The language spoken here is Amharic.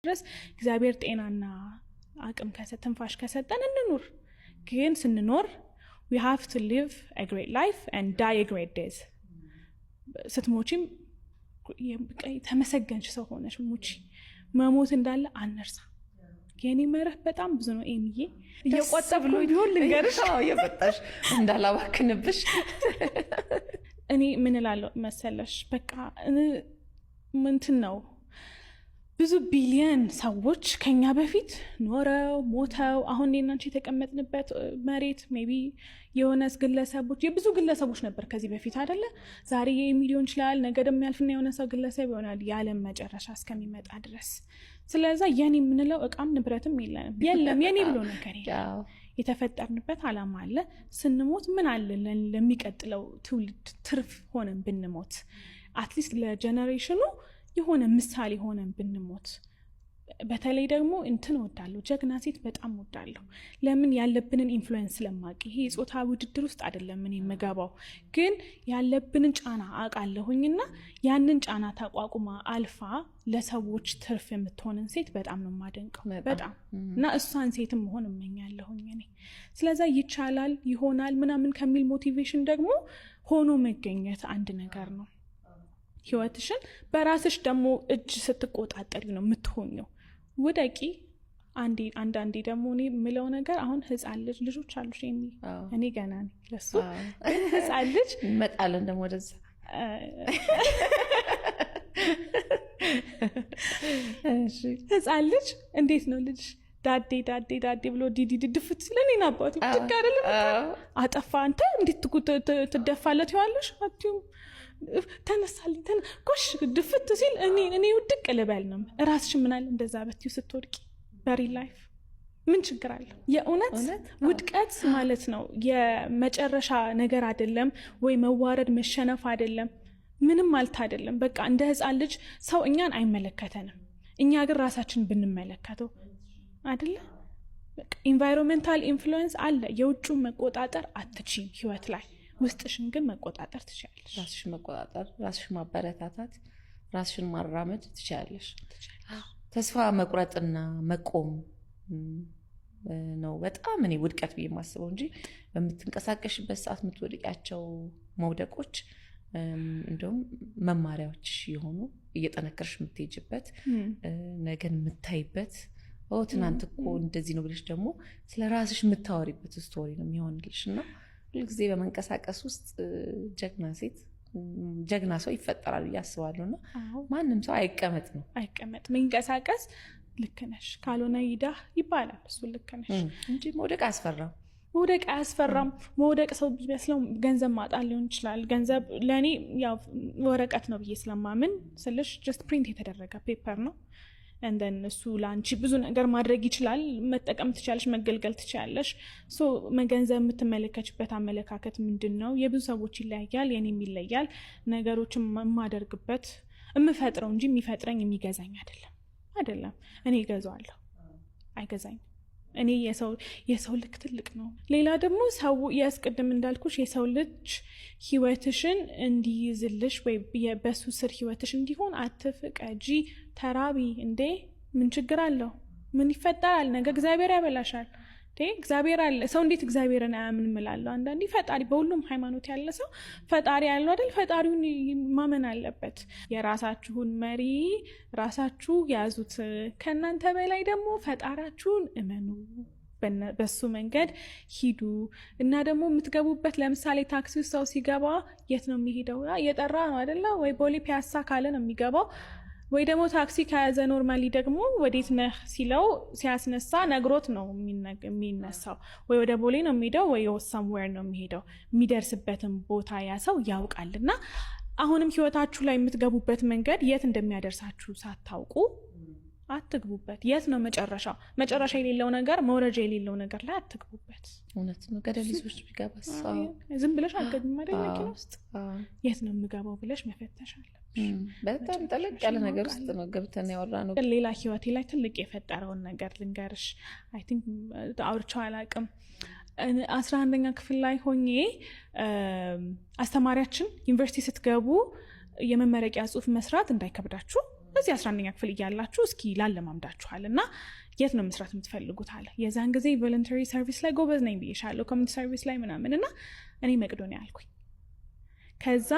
ድረስ እግዚአብሔር ጤናና አቅም ትንፋሽ ከሰጠን እንኑር። ግን ስንኖር we have to live a great life and die a great death። ስትሞቺም ተመሰገንሽ ሰው ሆነሽ ሙቺ። መሞት እንዳለ አንርሳ። የኔ መርህ በጣም ብዙ ነው ኤሚዬ፣ እየቆጠብኩ ቢሆን ልንገርሽ። እየቆጠብሽ እንዳላባክንብሽ። እኔ ምን እላለሁ መሰለሽ፣ በቃ ምንትን ነው፣ ብዙ ቢሊየን ሰዎች ከኛ በፊት ኖረው ሞተው፣ አሁን እኔና አንቺ የተቀመጥንበት መሬት maybe የሆነ ግለሰቦች፣ የብዙ ግለሰቦች ነበር ከዚህ በፊት አይደለ? ዛሬ የኤሚ ሊሆን ይችላል፣ ነገ ደግሞ ያልፍና የሆነ ሰው ግለሰብ ይሆናል፣ የዓለም መጨረሻ እስከሚመጣ ድረስ። ስለዛ የኔ የምንለው እቃም ንብረትም የለንም። የለም፣ የኔ ብሎ ነገር የለም። የተፈጠርንበት አላማ አለ። ስንሞት ምን አለ ለሚቀጥለው ትውልድ ትርፍ ሆነን ብንሞት፣ at least ለ generation ኑ የሆነ ምሳሌ ሆነን ብንሞት። በተለይ ደግሞ እንትን ወዳለሁ፣ ጀግና ሴት በጣም ወዳለሁ። ለምን? ያለብንን influence ስለማቅ። ይሄ የጾታ ውድድር ውስጥ አይደለም እኔ የምገባው፣ ግን ያለብንን ጫና አውቃለሁኝና ያንን ጫና ተቋቁማ አልፋ ለሰዎች ትርፍ የምትሆንን ሴት በጣም ነው የማደንቀው፣ በጣም። እና እሷን ሴትም መሆን እመኛለሁኝ እኔ። ስለዛ ይቻላል፣ ይሆናል ምናምን ከሚል motivation ደግሞ ሆኖ መገኘት አንድ ነገር ነው። ህይወትሽን በራስሽ ደግሞ እጅ ስትቆጣጠሪ ነው የምትሆኘው። ውደቂ። አንዳንዴ ደግሞ እኔ የምለው ነገር፣ አሁን ህፃን ልጅ፣ ልጆች አሉሽ የሚ እኔ ገና ነኝ ለሱ፣ ግን ህፃን ልጅ እንመጣለን ደግሞ ወደዛ። ህፃን ልጅ እንዴት ነው፣ ልጅ ዳዴ ዳዴ ዳዴ ብሎ ዲዲ ድፍት ሲል እኔን አባቱ ድቅ አይደለም አጠፋ፣ አንተ እንዴት ትደፋለት ይዋለሽ አትይውም። ተነሳልኝ ጎሽ ድፍት ሲል እኔ ውድቅ ልበል ነው። ራስሽ ምናል እንደዛ በትዩ ስትወድቂ በ real life ምን ችግር አለ? የእውነት ውድቀት ማለት ነው የመጨረሻ ነገር አይደለም፣ ወይ መዋረድ መሸነፍ አይደለም፣ ምንም ማለት አይደለም። በቃ እንደ ህፃን ልጅ ሰው እኛን አይመለከተንም። እኛ ግን ራሳችን ብንመለከተው አይደለ? Environmental influence አለ። የውጩን መቆጣጠር አትችይም ህይወት ላይ፣ ውስጥሽን ግን መቆጣጠር ትችያለሽ። ራስሽን መቆጣጠር፣ ራስሽን ማበረታታት፣ ራስሽን ማራመድ ትችያለሽ። ተስፋ መቁረጥና መቆም ነው በጣም እኔ ውድቀት ብዬ የማስበው እንጂ በምትንቀሳቀሽበት ሰዓት የምትወድቂያቸው መውደቆች እንደውም መማሪያዎች የሆኑ፣ እየጠነከርሽ የምትሄጅበት፣ ነገን የምታይበት፣ ትናንት እኮ እንደዚህ ነው ብለሽ ደግሞ ስለ ራስሽ የምታወሪበት story ነው የሚሆንልሽ። እና ሁልጊዜ በመንቀሳቀስ ውስጥ ጀግና ሴት፣ ጀግና ሰው ይፈጠራል ብዬ አስባለሁ። እና ማንም ሰው አይቀመጥ ነው። አይቀመጥ፣ መንቀሳቀስ። ልክ ነሽ። ካልሆነ ይዳህ ይባላል። እሱ ልክ ነሽ። እንጂ መውደቅ አያስፈራም። መውደቅ አያስፈራም። መውደቅ ሰው ቢመስለው ገንዘብ ማጣት ሊሆን ይችላል። ገንዘብ ለእኔ ያው ወረቀት ነው ብዬ ስለማምን ስልሽ just print የተደረገ paper ነው። And then እሱ ለአንቺ ብዙ ነገር ማድረግ ይችላል። መጠቀም ትችላለሽ፣ መገልገል ትችላለሽ። So ገንዘብ የምትመለከችበት አመለካከት ምንድን ነው? የብዙ ሰዎች ይለያያል፣ የኔም ይለያል። ነገሮችን የማደርግበት የምፈጥረው እንጂ የሚፈጥረኝ የሚገዛኝ አይደለም። እኔ እገዛዋለሁ፣ አይገዛኝም። እኔ የሰው ልክ ትልቅ ነው። ሌላ ደግሞ ሰው ያስቅድም እንዳልኩሽ የሰው ልጅ ህይወትሽን እንዲይዝልሽ ወይ በሱ ስር ህይወትሽ እንዲሆን አትፍቀጂ። ተራቢ እንዴ፣ ምን ችግር አለው? ምን ይፈጠራል? ነገ እግዚአብሔር ያበላሻል። እግዚአብሔር አለ። ሰው እንዴት እግዚአብሔርን አያምንም እላለሁ አንዳንዴ። ፈጣሪ፣ በሁሉም ሃይማኖት ያለ ሰው ፈጣሪ ያለው አይደል? ፈጣሪውን ማመን አለበት። የራሳችሁን መሪ ራሳችሁ ያዙት። ከእናንተ በላይ ደግሞ ፈጣሪያችሁን እመኑ። በሱ መንገድ ሂዱ። እና ደግሞ የምትገቡበት፣ ለምሳሌ ታክሲ ውስጥ ሰው ሲገባ የት ነው የሚሄደው? እየጠራ ነው አይደለ? ወይ ቦሌ ፒያሳ ካለ ነው የሚገባው፣ ወይ ደግሞ ታክሲ ከያዘ normally ደግሞ ወዴት ነህ ሲለው ሲያስነሳ ነግሮት ነው የሚነሳው። ወይ ወደ ቦሌ ነው የሚሄደው ወይ somewhere ነው የሚሄደው። የሚደርስበትን ቦታ ያ ሰው ያውቃል። እና አሁንም ህይወታችሁ ላይ የምትገቡበት መንገድ የት እንደሚያደርሳችሁ ሳታውቁ አትግቡበት። የት ነው መጨረሻው? መጨረሻ የሌለው ነገር፣ መውረጃ የሌለው ነገር ላይ አትግቡበት። እውነት ነው። ገደል ይዞሽ ቢገባስ? ዝም ብለሽ አትገቢም አይደል? መኪና ውስጥ የት ነው የምገባው ብለሽ መፈተሽ አለብሽ። በጣም ጠለቅ ያለ ነገር ውስጥ ነው ገብተን ያወራነው። ሌላ ህይወቴ ላይ ትልቅ የፈጠረውን ነገር ልንገርሽ። I think አውርቼው አላውቅም። 11ኛ ክፍል ላይ ሆኜ አስተማሪያችን ዩኒቨርሲቲ ስትገቡ የመመረቂያ ጽሁፍ መስራት እንዳይከብዳችሁ እዚህ 11ኛ ክፍል እያላችሁ እስኪ ላለማምዳችኋል እና የት ነው መስራት የምትፈልጉት አለ። የዛን ጊዜ voluntary service ላይ ጎበዝ ነኝ ብዬሻለሁ፣ community service ላይ ምናምን፣ እና እኔ መቄዶንያ አልኩኝ። ከዛ